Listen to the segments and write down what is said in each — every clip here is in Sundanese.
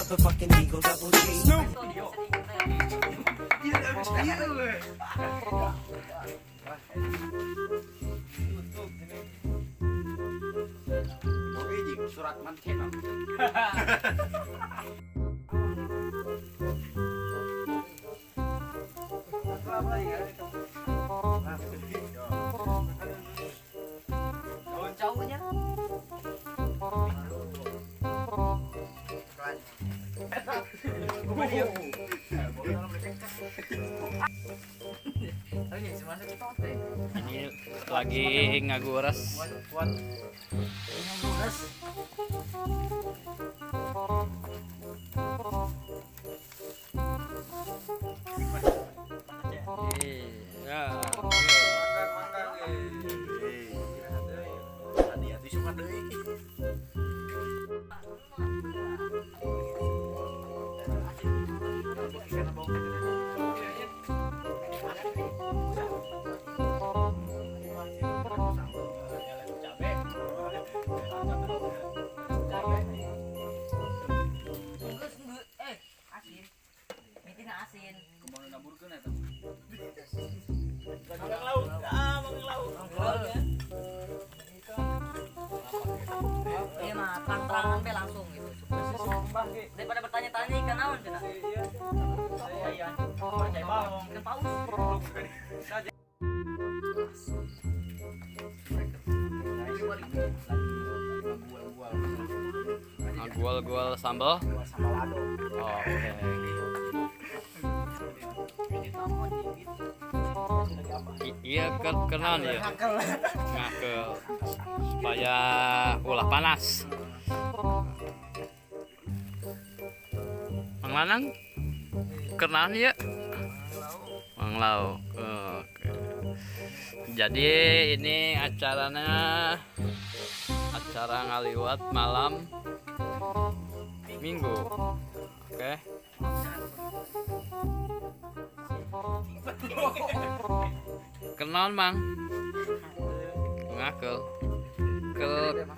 Motherfucking Eagle Double G. Surat manten. Jauhnya. Ini lagi ngaguras. Iya. Asin. Mitina asin. Iya mah terang-terangan be langsung gitu. Daripada bertanya-tanya ikan naon cenah. Ikan paus. Gual-gual sambal. Oke. Iya kenal ya. Ngakel supaya ulah panas. Mang Lanang kenal ya? Mang Lau. Oke. Jadi ini acaranya acara ngaliwat malam Minggu. Oke. Kenal Mang. Ngakel. Ke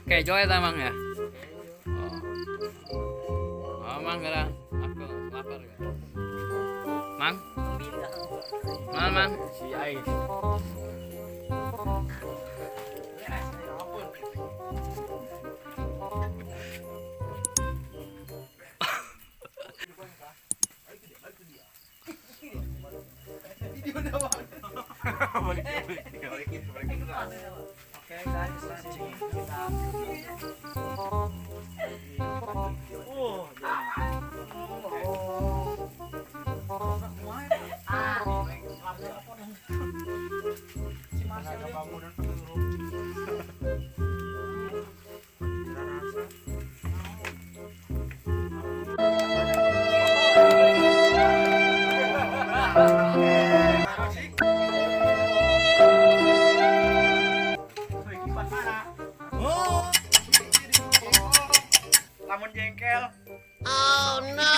kejo ya Mang ya? Oh. Oh Mang geura. Ngakel lapar ya. Mang. Mang Mang. Si Ais. Oke guys, kita Lamun jengkel. Oh no.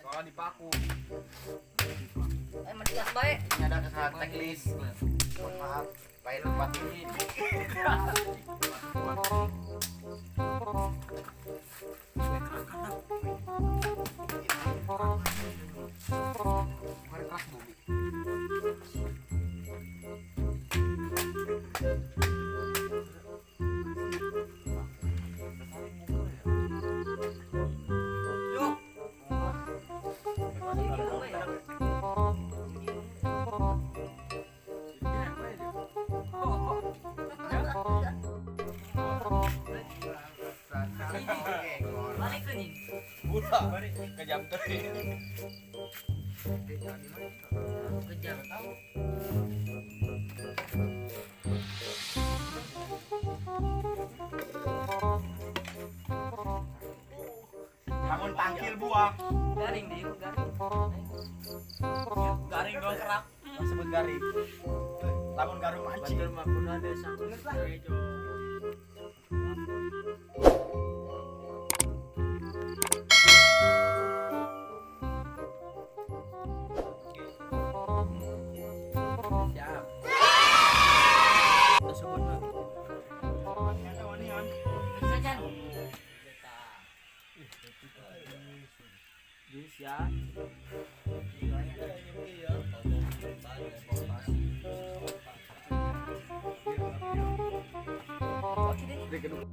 Soalnya dipaku. Mendias baik. Ini ada kesalahan teknis. Mohon maaf, Pak lupa ini. Kejam tuh. Kejam. Bangun tangkil buah. Garing deh, garing. Garing dong kerak. Sebut garing. Lamun garung mancing. Siap. Tersebut mah. Bisa Jan. Bisa. Oke deh.